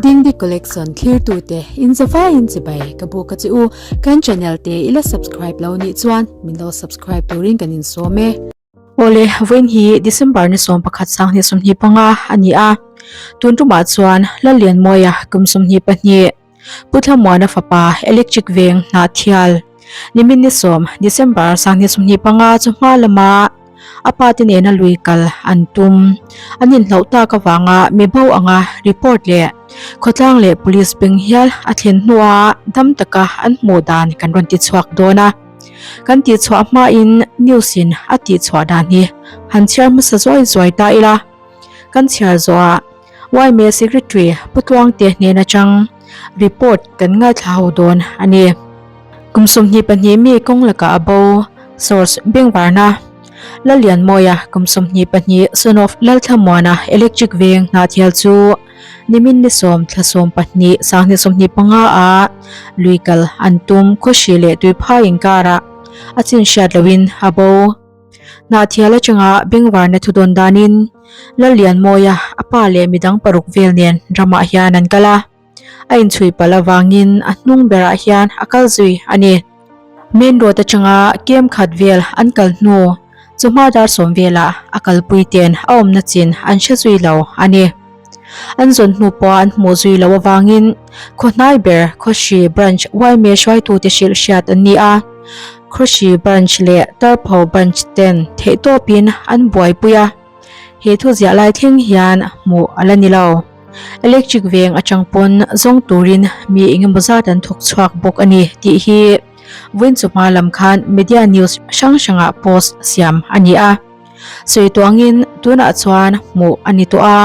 Dingdi Collection thlirtute in zavaiin chibai ka buk a che u. Kan channel te i la subscribe lo nih chuan min lo subscribe turin kan insawm e. Awle, vawiin hi December ni 11 sanghnih 25 a ni a. Tun tumah chuan Lallianmawia kum 22, Pu Thlamuana fapa Electric Veng Hnahthial, nimin ni 10 December 2025 chu hma lama a pa te nena lui kal an tum. An inhlauh tak avanga mi bo anga report leh khawtlang leh police beng hial a thlen hnua dam taka an hmuh dan kan rawn ti chhuak dawn a. Kan tihchhuah hmain news in a tihchhuah dan hi han chhiar hmasa zuai zuai ta ila. Kan chhiar zawhah Yma Secretary Pu Tluangte hnen atang report kan ngaithla ho dawn a ni. Kum 22 mi kawng lakah a bo, Source, Bengvarna, Lallianmawia kum 22 son of Lalthlamuana Electric Veng Hnahthial chu nimin ni 10 thla 12 sanghnih 25 ah lui kal an tum khawhri leh tuiphai inkarah a chin hriat loin a bo. Hnahthial atanga bengvarna thu dawn danin Lallianmawia a pa leh midang paruk vel nen ramah hian an kal a, a inchhui palh avangin a hnung berah hian a kal zui a ni. Main road atanga kem khat vel an kal hnu chawhma dar sawm velah a kalpui ten a awmna chin an hre zui lo a ni. An zawn hnu pawha an hmuh zui loh avangin Khawhnai ber Khawhri Branch yma hruaitute hrilh hriat an ni a, Khawhri Branch leh Tarpho Branch ten theihtawpin an buaipui a, he thu ziah lai thleng hian hmuh a la ni lo. Electric veng atang pawn zawng turin mi engemaw zat an thawk chhuak bawk a ni tih hi vawiin chawhma lam khan media news hrang hrangah post siam a ni a. Sawi tuangin tunah chuan hmuh a ni tawh a,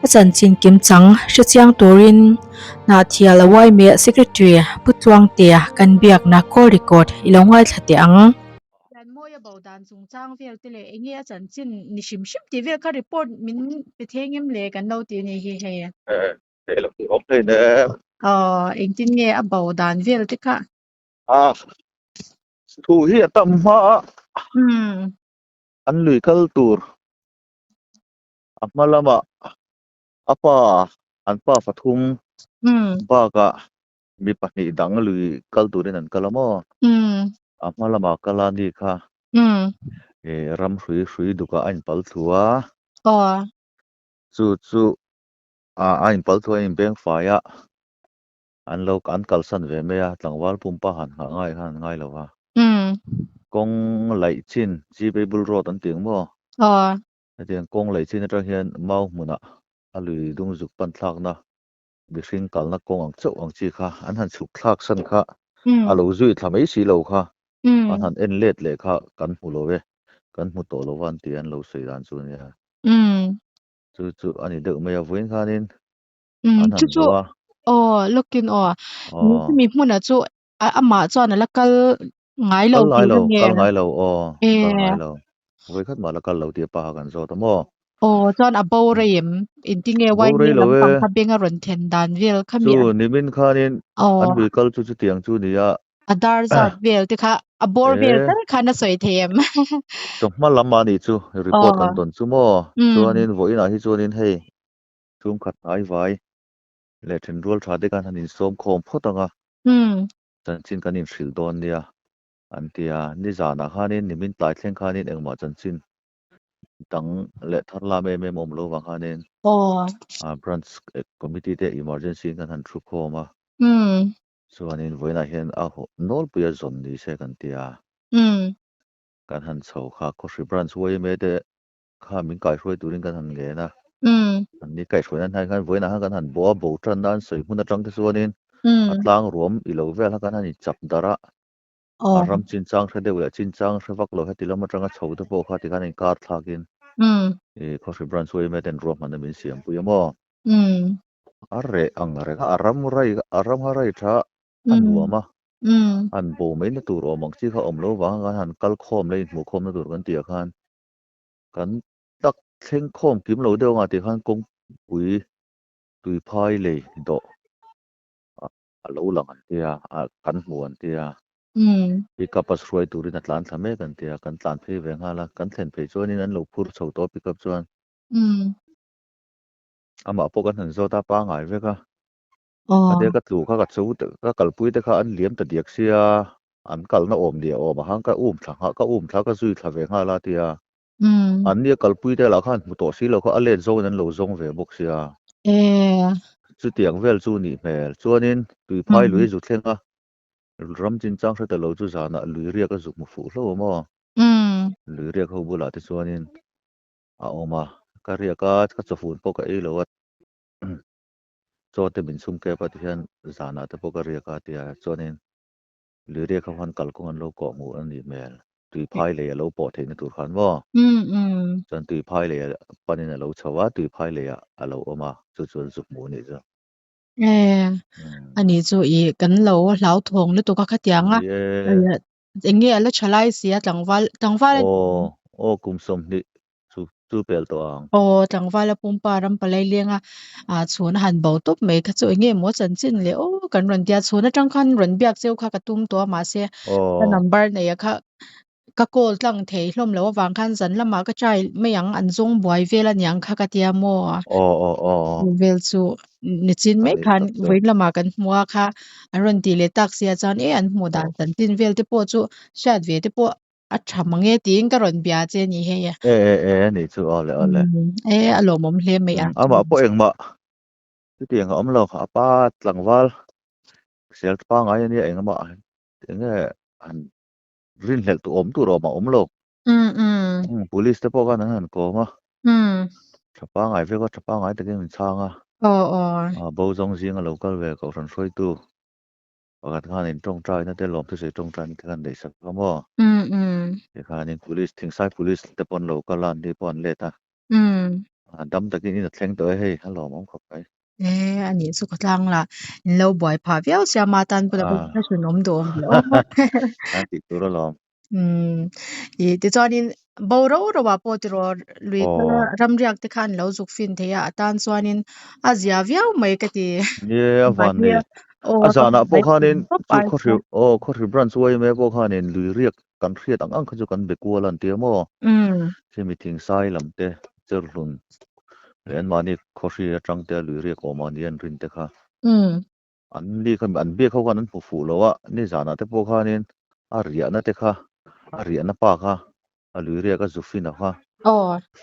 a chanchin kimchang hre chiang turin Hnahthial yma Secretary Pu Tluangtea kan biakna call record i lo ngaithla teh ang. Lianmawi a bo dan chungchang vel te leh enge a chanchin ni hrim hrim tih vel kha report min pe theng em le kan lo ti ni hi hei. Hei lo tih awm hlein em. Aw engtin nge a bo dan vel te kha. A thu hi a tam hma a. An lui kal tur a hma lamah a pa an pa fathum bakah mi pahnih dang lui kal turin an kal a maw? A hma lamah kal a ni kha ram hrui hrui dukah a inpal thlu a. Chu chu a inpal thlu a inbeng fai a. An lo an kalsan ve mai a, tlangval pumpa han nghah ngai khan an ngai lo va. Kawng laih chin, Gbeibul Road an ti ang maw? Hetiang kawng laih chin atang hian mau hmunah a lui dung zuk pan thlakna mihring kalna kawng ang chauh ang chi kha an han chhuk thlak san kha a lo zui thla mai si lo kha an han en let leh kha kan hmu lo e, kan hmu tawh lo va an ti an lo sawi dan chu nia. Chu chu a ni deuh mai a, vawiin khanin An han chu aw lawkin aw mi hmuna chu amah chuan a la kal ngai lo kal ngai lo kal ngai lo aw kal ngai lo voi khat mah la kal lo tih pa kan zawt a maw aw chuan a bo rei em intinge wai nge lampang kha beng a rawn then dan vel kha mi chu nimin khanin an lui kal chu chutiang chu nia a dar zat vel te kha a bawr vel tal khan a sawi thei em chawhma lam a nih chu report kan dawn chu maw chuanin vawiinah hi chuanin hei Chhungkhat hnai vai leh thenrual tha te khan han insawm khawm phawt ang a, chanchin kan inhrilh dawn nia an ti a. Nizanah khanin nimin tlai thleng khanin engmah chanchin dang leh thar lam em em awm lo vang khanin Branch Committee te emergency in kan han thu khawm a, chuanin vawiinah hian a nawlpui a zawn ni se kan ti a. Kan han chho kha Khawhri Branch yma te kha min kaihruai turin kan han ngen a. An ni kaihruaina hnai khan vawiinah khan kan han bo a, bo tanna an sawi hmun atang te chuanin a tlang ruam i lo vel kha kan han inchap darh a. A ram chinchang hre deuh leh chinchang hre vak lo heti lam atanga chho te pawh kha tikhan inkar thlakin i Khawhri Branch yma ten ruahmanna min siampui a maw? A reh ang reng a, a ram rai a ram kha rai tha a nuam a. An bo mai na tur awm ang chi kha awm lo vang a kan han kal khawm leh inhmuh khawmna tur kan tih ah khan Kan tak thleng khawm kim lo deuh anga tih khan kawngpui tui phai lei dawh a lo lang an tia a kan hmu an tia pickup a hruai turin a tlan thla mek an tia kan tlan phei ve nghal a kan thlen phei chuanin an lo phur chho tawh a pickup chuan amah pawh kan han zawt a pangai vek a. Khatia ka tlu kha ka cho te ka kalpui te kha an liam ta diak sia, an kalna awm nia awm ah khan ka um thla nghah ka um thla ka zui thla ve nghal a tia. An nia kalpui te lah khan hmu tawh si lo kha a let zawngin an lo zawng ve bawk sia. Chutiang vel chu nih hmel. Chuanin tuiphai lui zu thleng a, ram chinchang hre ta lo chu zanah lui riak a zuk hmu fuh hlo awm aw. Lui riak ho bulah te chuanin a awm a, ka riak a, ka chawfun pawh ka ei lo a. Chaw te min chhum kep a tihian zanah te pawh ka riak a tia chuanin lui riak ho khan kalkawng an lo kawh hmuh a nih hmel. Tuiphai lei a lo pawh theihna tur khan maw? Chuan tuiphai lei panin a lo chho a, tuiphai leiah a lo awm a, chu chu an zuk hmuh a nih chu. A nih chu i kan lo hlauthawng lutuk a khatiang a. Eng nge a la tha lai si a tlangval tlangval a Aw aw kum 20 chu chu pel tawh ang. Aw tlangval a pumpa ram palai leng a ah chhun a han bo tawp mai kha chu eng nge maw chanchin leh aw kan rawn tia chhun atang khan rawn biak cheu kha ka tum tawh a mahse ka number nei a kha ka call tlang thei hlawm loh avang khan zan lamah ka try mai ang an zawng buai vel aniang kha ka tia maw Aw aw aw chu vel chu nichin mai Ani khan tak chu. vawiin lamah kan hmu a kha an rawn tih leh tak sia chuan e an hmuh dan chanchin vel te pawh chu hriat ve te pawh a tha mang e tiin ka rawn bia che a ni hei e. E e e ani chu awle awle. E a lawmawm hle mai a. Amah pawh engmah chutiang a awm lo a pa tlangval sel pangai ania engmah enge han rinhlelh tu awm tur awm a awm lo. Police te pawh khan an han kawm a. Tha pangai vek a, tha pangai takin min chhang a. Bo zawng zinga lo kal ve kohhran hruaitu pakhat khan in tawngtaina te lawmthusawi tawngtaina te khan neih sak a maw? Tikhanin police Thingsai police te pawh an lo kal a, anni pawh an let a. Dam takin in a thleng tawh e hei, a lawmawm khawp mai. E, a nih chu khawtlang lah in lo buai phah viau sia ma tan pawh a hrinawm duh awm hle awm. An tih tur alawm. Umm i tichuanin bo ro ro ah pawh tiraw lui kal a ramriak te khan lo zuk fin thei a a tan chuanin a zia viau mai ka ti. Ni e a van ni. A zanah pawh khanin chu khawhri aw khawhri branch yma pawh khanin lui riak kan hriat ang ang kha chu kan be kual a an ti a maw? Khimi thingsai lam te cherhlun leh anmahni khawhri atang te a lui riak awm a ni an rin te kha. An ni kha an biak ho khan an hmu fuh lo a, nizanah te pawh khanin a riahna te kha, a riahna pa kha, a lui riak a Zufina kha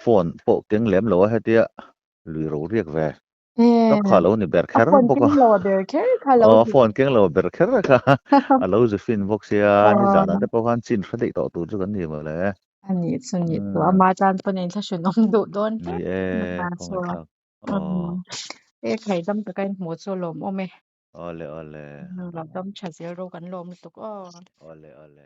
phone pawh keng lem lo a hetia lui ro riak ve tak kha a lo ni ber kher bawk a, aw a phone keng lo a ber kher kha a lo Zufin bawk sia, nizanah te pawh khan chin hre daih tawh tur chu kan ni mawle. A nih chu nih chu, ama tan pawn inthlahrunawm duh dawn hle. Ni e, khawngaih thlak. Aw. E khai dam taka in hmuh chu lawmawm e. Awle awle. Lo dam tha zel ro kan lawm lutuk aw. Awle awle.